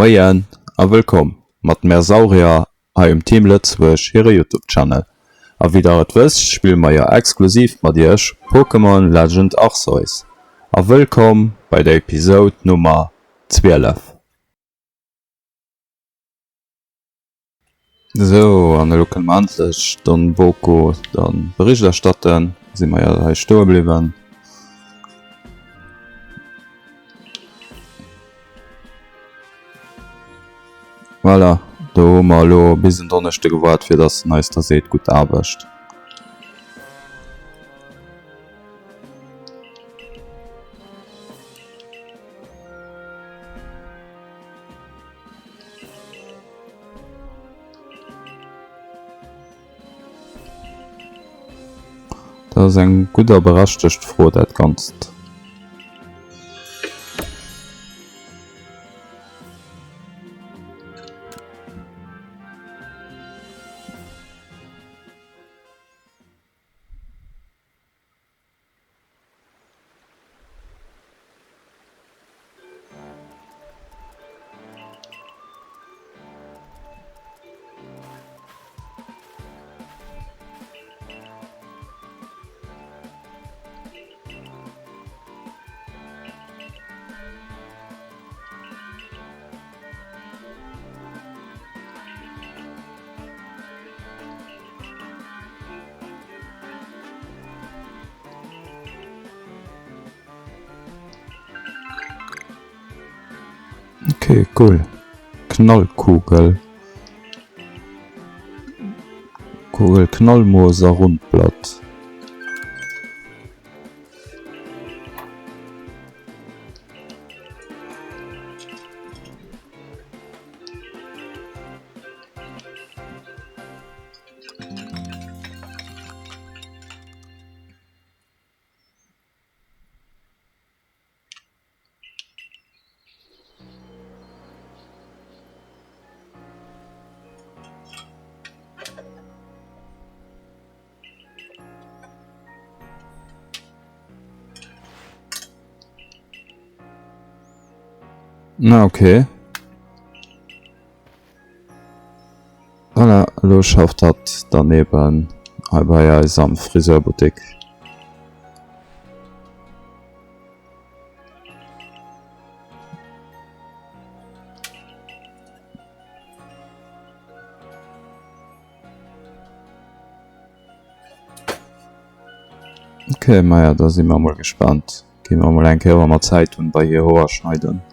Moien a wëllkomm mat Mersaurier hei um Team Lëtzebuerg hire Youtube Channel. A wéi der et wësst spille mer jo exklusiv mat iech Pokémon Legend Arceus. A wëllkomm bei der Episode Nummer 12. Sou, an elo kënne mer endlech Don Boko dann Bericht erstatten. Si mer jo hei stoe bliwwen. Voilà, do hu mer elo bis en Donneschde gewaart, fir dass en eis da seet, gutt Aarbecht. Dat ass eng gutt a berechtegt Fro, dat Ganzt. Okay, cool. Knallkugel. Kugel, Knallmoos a Rundblatt. Na okay. Voilà, elo schafft hatt dann eben hei bei eis am Friseurbuttek. Okay, maja, da si mer mol gespannt. Gi mer mol eng Kéier, wa mer Zäit hunn, bei hir Hoer schneiden.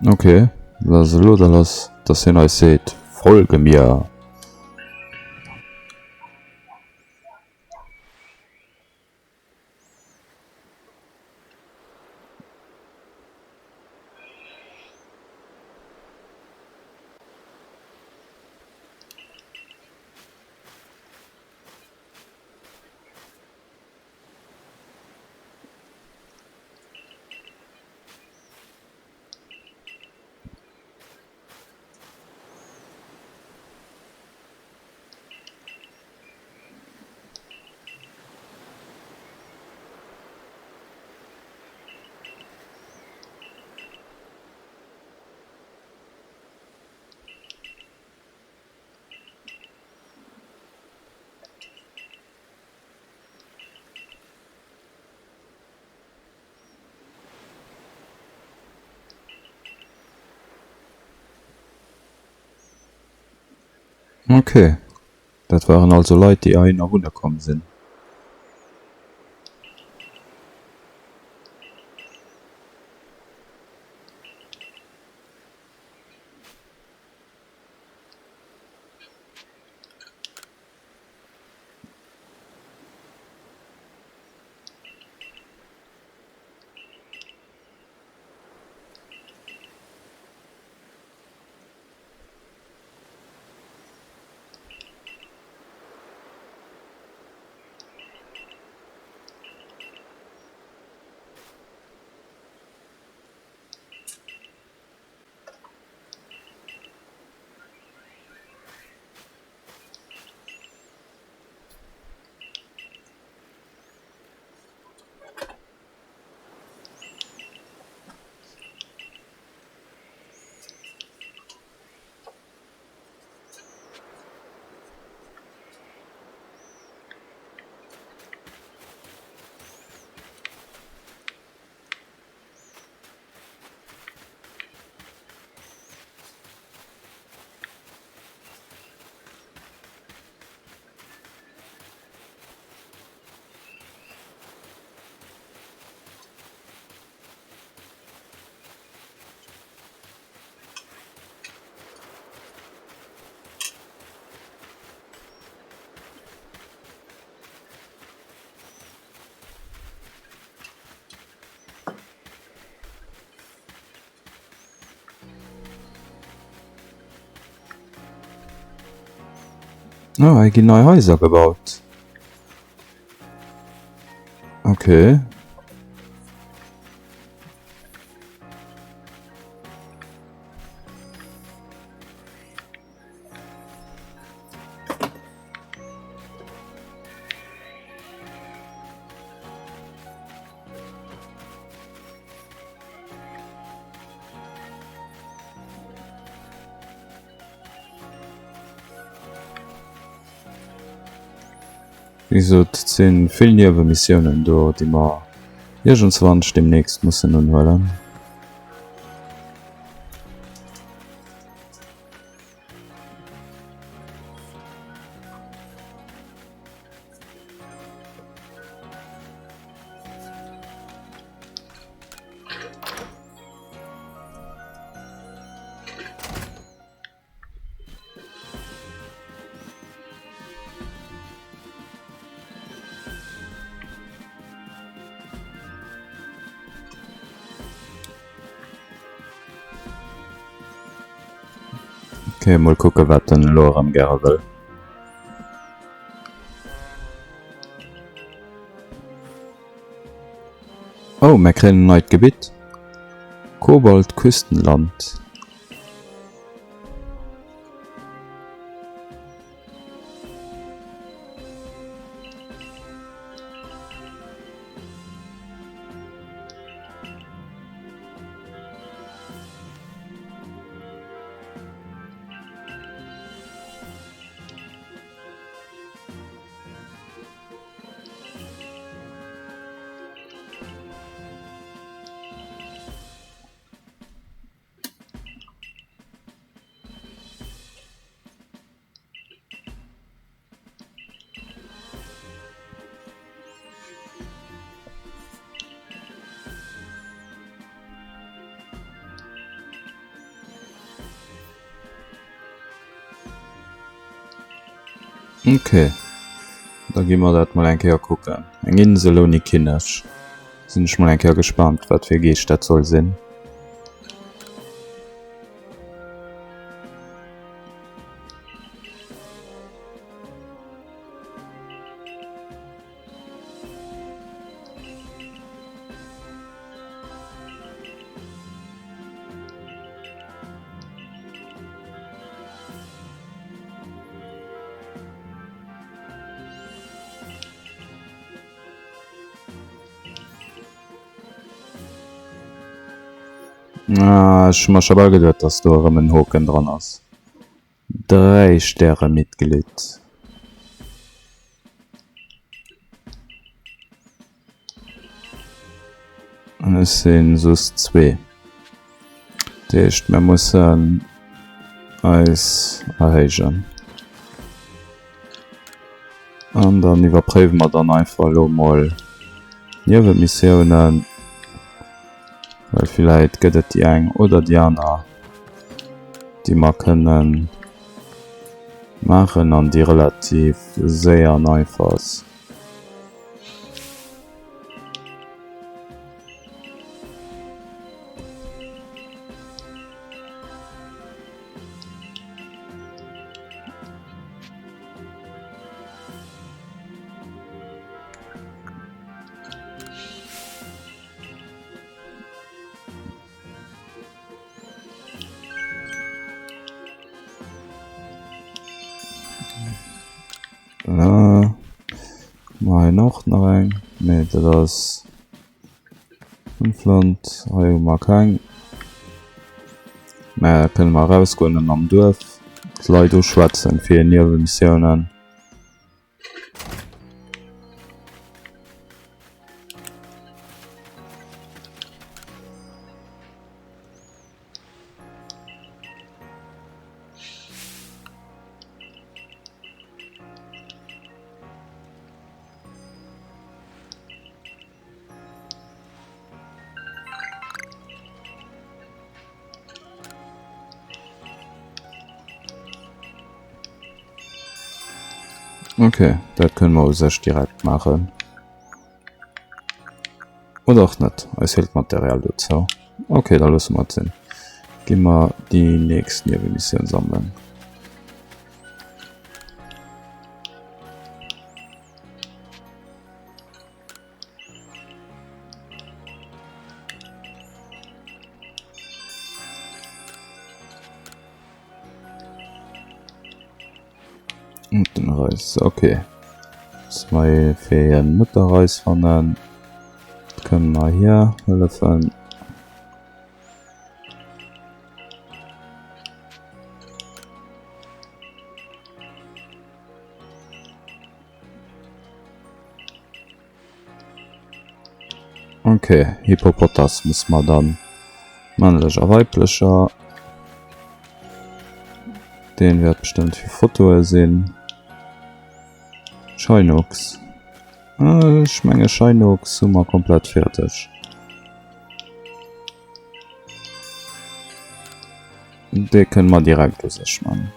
Okay, wat ass elo da lass, dass hien eis seet, Folge mir! Ok, dat waren also Leit déi heihinner wunne komm sinn. Oh, hei ginn nei Haiser gebaut. Okay. Wéi gesot, et si vill Niewemissiounen do, déi mer iergendswann deemnächst mussen unhuelen. Okay, mol kucke wat den elo erëm gäre wëll. Oh, mär kréien en neit Gebitt. Kobold-Küstenland. Ok, da gi mer dat mol eng Kéier kucken. Eng Insel ouni Kinneg. Sinn ech mol eng Kéier gespaant, wat fir e Geescht dat soll sinn. Ah, ech hu mer scho bal geduet, dass do erëm en Hoken dran ass. 3 Stäre Mitglied. An ech sinn soss zwee. Dat heescht, mir mussen eis erhéijen. An dann iwwerpréiwe mer dann einfach elo mol d'Niewenmissiounen, well villäit gëtt et déi eng oder déi aner, déi mer kënne maachen an déi relativ séier an einfach ass. Voilà. Mei nach nach eng. Nee, dat ass Fünfland. Hei hu mer keng. Mä da kënne mer erausgoen an am Duerf d'Leit uschwätzen fir Niewenmissiounen. Okay, dat kënne mer u sech direkt maachen. Oder och net, eis feelt Material dozou. Okay, da loosse mer et sinn. Gi mer déi nächst Niewemissioun sammelen. Den Reis, okay. Muss mer fir hir Mutter erausfannen. Kënne mer hir hëllefen? Ok, Hippopotas muss mer dann männlech a weiblecher. Deen wäert bestëmmt fir Fotoe sinn. Shinox. Ech menge Shinox hu mer komplett fäerdeg. Dee kënne mer direkt u sech man.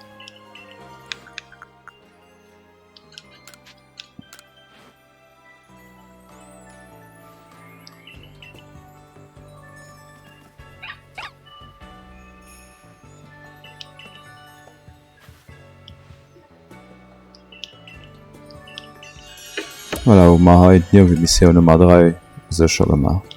Voilà, hu mer hei d'Niewemissioun Nummer 3 sécher gemaach.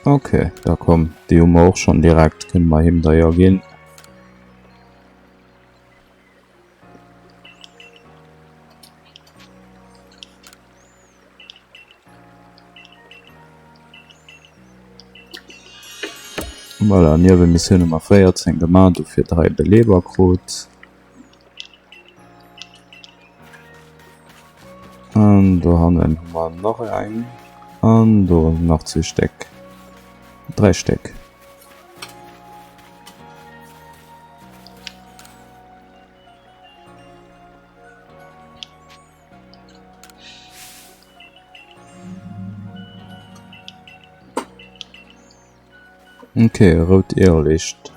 Okay, da komm, déi hu mer och schonn direkt, kënne mer him da jo ginn. Voilà, Niewemissioun Nummer 14 gemaach, dofir 3 Beleber krut. An do hannen hu mer nach eng. An do nach zwee Stéck. Dräi Stéck. Ok, rout Irrlicht.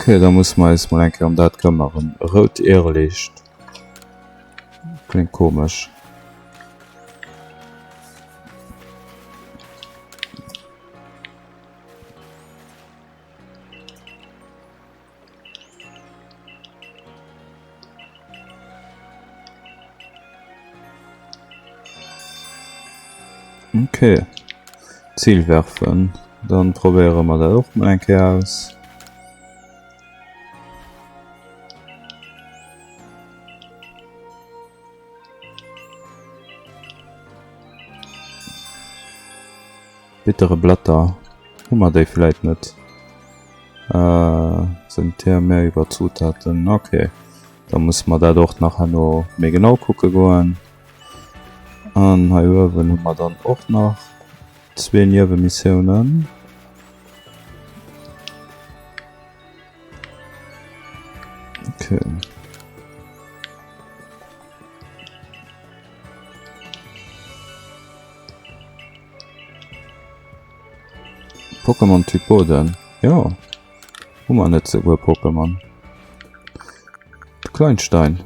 Ok, da musse mer eis mol eng Kéier ëm dat këmmeren. Rout Irrlicht. Kléngt komesch. Okay. Ziel werfen. Dann probéiere mer dat och mol eng Kéier aus. Bittere Blätter. Hu mer déi vläit net? Äh, Sanitär mehr iwwer Zutaten. Okay. Da musse mer dat och nach herno méi genau kucke goen. An hei uewen hu mer dann och nach zwee Niewemissiounen. Okay. Pokémon Typ Boden. Jo. Hu mer net souguer Pokémon. De Kleinstein.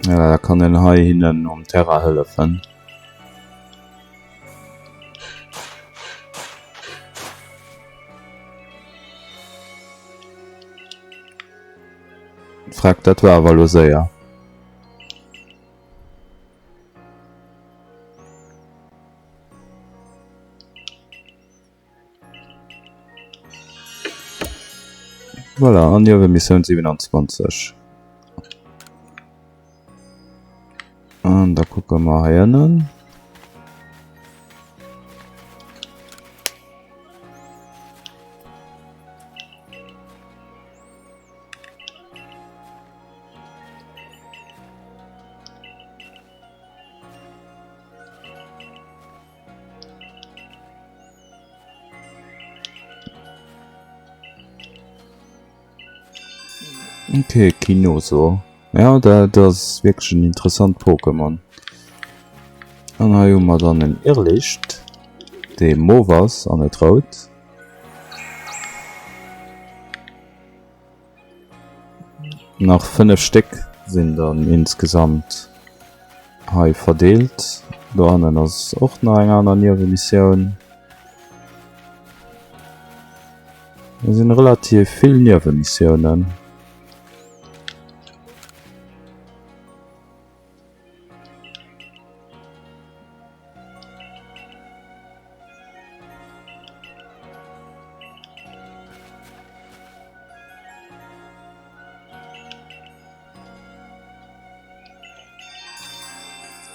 Ja, da kann en hei hinnen um Terrain hëllefen. Freck, dat war awer lo séier. Voilà, an Niewemissioun 27. An da kucke mer hei ënnen. Ok, Kinoso. Ja, dat ass wierklech en interessant Pokémon. An hei hu mer dann en Irrlicht, dee mauve ass an net rout. Nach 5 Stéck sinn dann insgesamt hei verdeelt. Do hannen ass och nach eng aner Niewemissioun. Do sinn relativ vill Niewemissionen.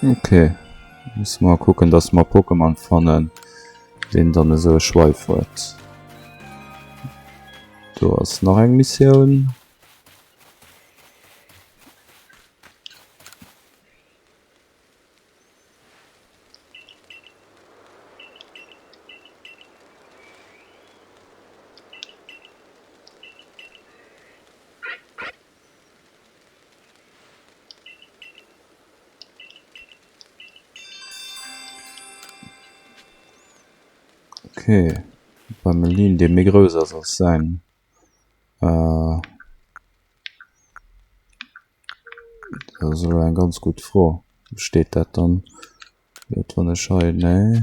Okay. Musse mer kucken, dass mer Pokémon fannen, deen dann esou e Schweif huet. Do ass nach eng Missioun. Okay, beim Melin, dee méi grouss ass als säin. Äh. Dat ass elo eng ganz gutt Fro. Wou steet dat dann? Dat wann ech hei, nee.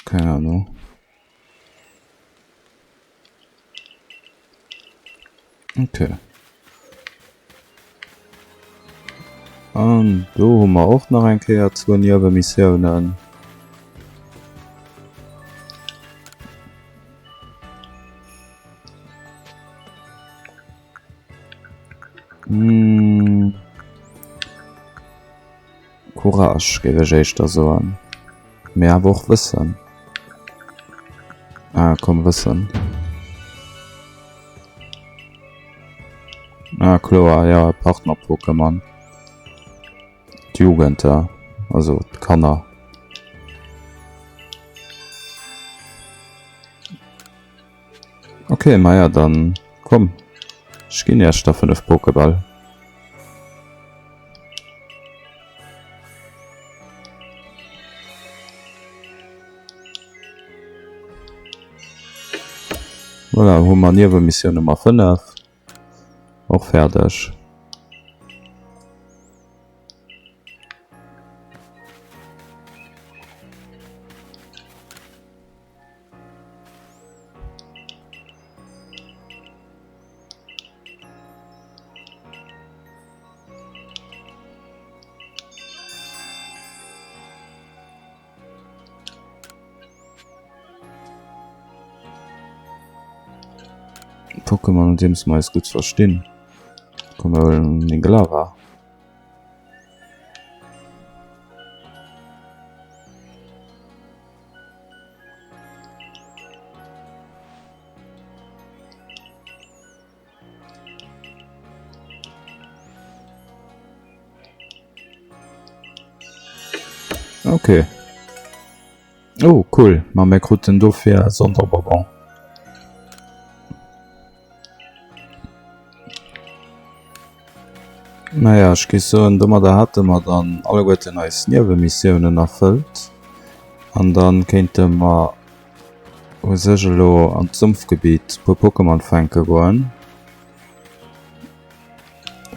Keng Ahnung. Okay. An do hu mer och nach eng Kéier zwou Niewenmissiounen. Hm. Courage, géif ech éischter soen. Mee awer och Wëssen. Ah, komm, Wëssen. Ah, kloer, ja, Partner-Pokémon. D'Jugend, ja. Also, d'Kanner. Okay, maja, dann komm. Ech ginn iech der 5 Pokéball. Voilà, hu mer Niewemissioun Nummer 5 och fäerdeg. Pokémon mat deem mer eis gutt verstinn. Komm mir huelen den Glava. Okay. Oh, cool. Ma mir kruten dofir Sonderbonbon. Naja, ech géif soen, domadder hate mer dann alleguerten eis Niewenmissiounen erfëllt. An dann kéinte mer u sech elo an d'Sumpfgebiet e puer Pokémon fänke goen.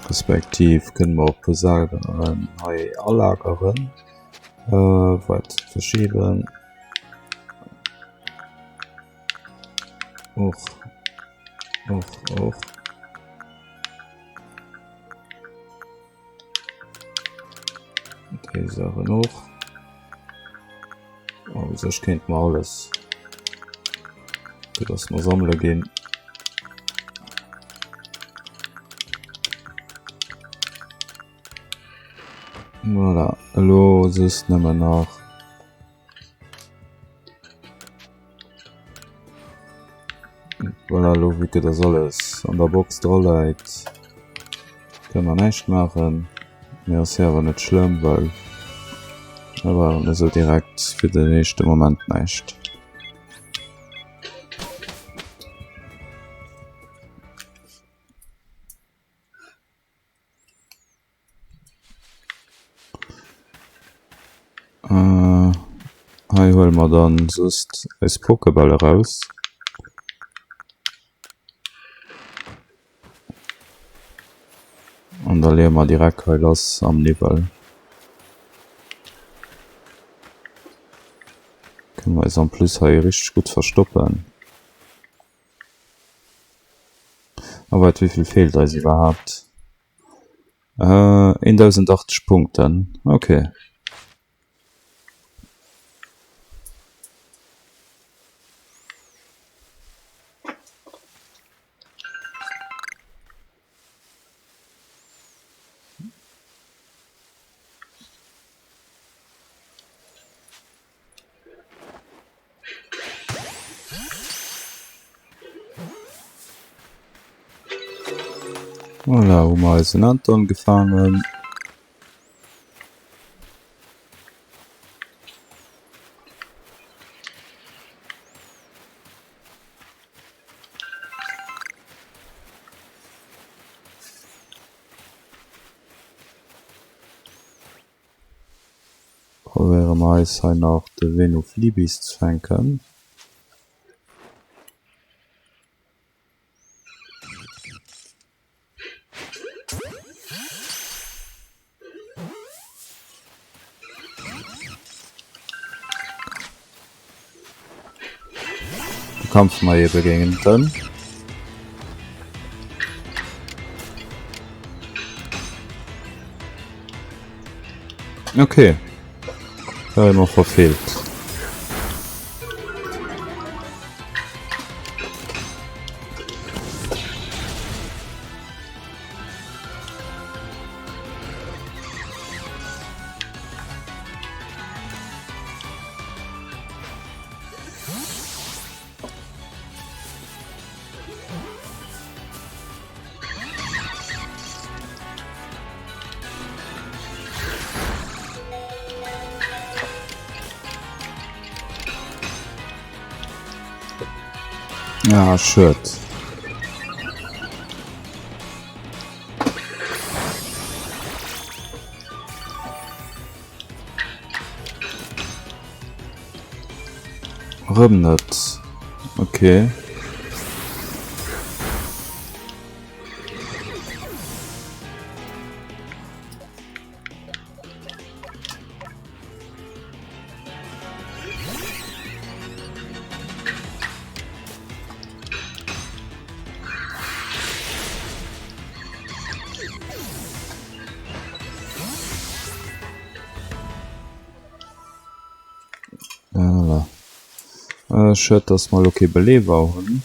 Respektiv kënne mer och e puer Saachen hei alageren. Wat verschiben. Och. Och, och. Déi Saachen och. A u sech kéint mer alles, fir dass mer sammele ginn. Voilà, elo just nëmmen nach. Voilà, elo vue que dass alles an der Box dra läit, kënne mer näischt maachen. Mee ass jo awer net schlëmm, well mir brauchen esou direkt fir den éischte Moment näischt. Huele mer dann soss eis Pokéball eraus. An da leeë mer direkt hei lass am Niwwel. Kënne mer eis en plus hei richteg gutt verstoppen. A waart, wéivill feelt eis iwwerhaapt? 1080 Punkten, okay. Voilà, hu mer eisen Anton gefaangen. Probéiere mer eis hei nach de Venoflibis ze fänken. Du kämpfe mer ebe géint en. Okay. Da immer verfehlt. Ah, schued. Rëm net. Okay. Voilà. Äh, schued, dass mer elo kee Beleber hunn.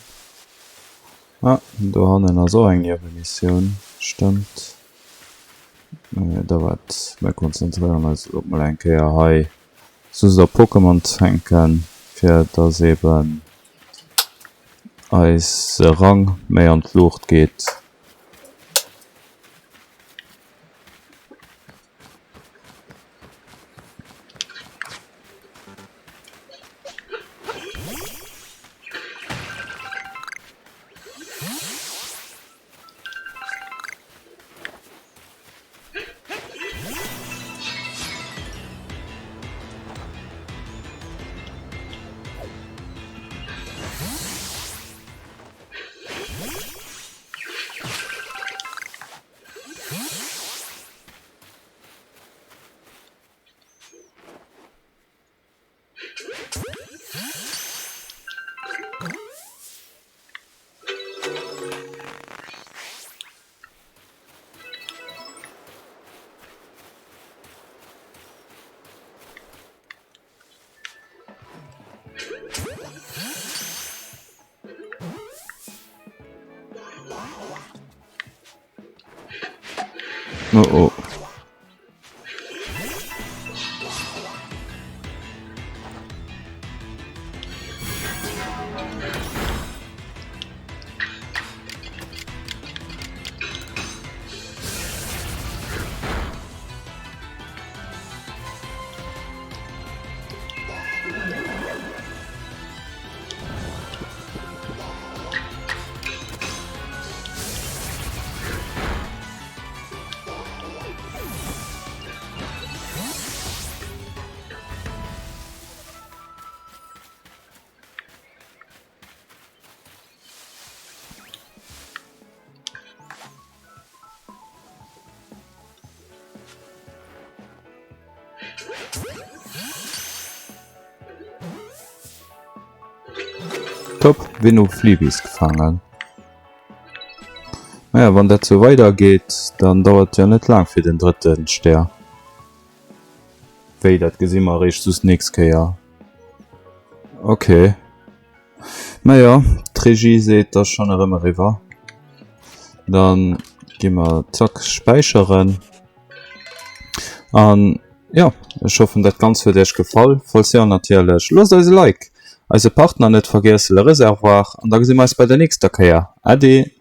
Ah, do hannen ass och eng Niewemissioun, stëmmt. Äh, da wat, mer konzentréieren eis elo mol eng Kéier hei just op Pokémon fänken, fir dass eben eise Rang méi an d'Luucht geet. Oh oh. Top, Veno Fleabeast gefaangen. Naja, wann dat sou weider geet, dann dauert jo net laang fir den drëtten Stär. Wéi, dat gesi mer eréischt just nächst Kéier. Ok. Naja, d'Regie seet, 't ass schonn erëm eriwwer. Dann gi mer zack späicheren. An jo, ech hoffen dat Ganzt huet iech gefall. Falls jo natierlech, loosst eis e Like, eise Partner net vergiessen, Le Réservoir, an da gesi mer eis bei der nächster Kéier. Äddi!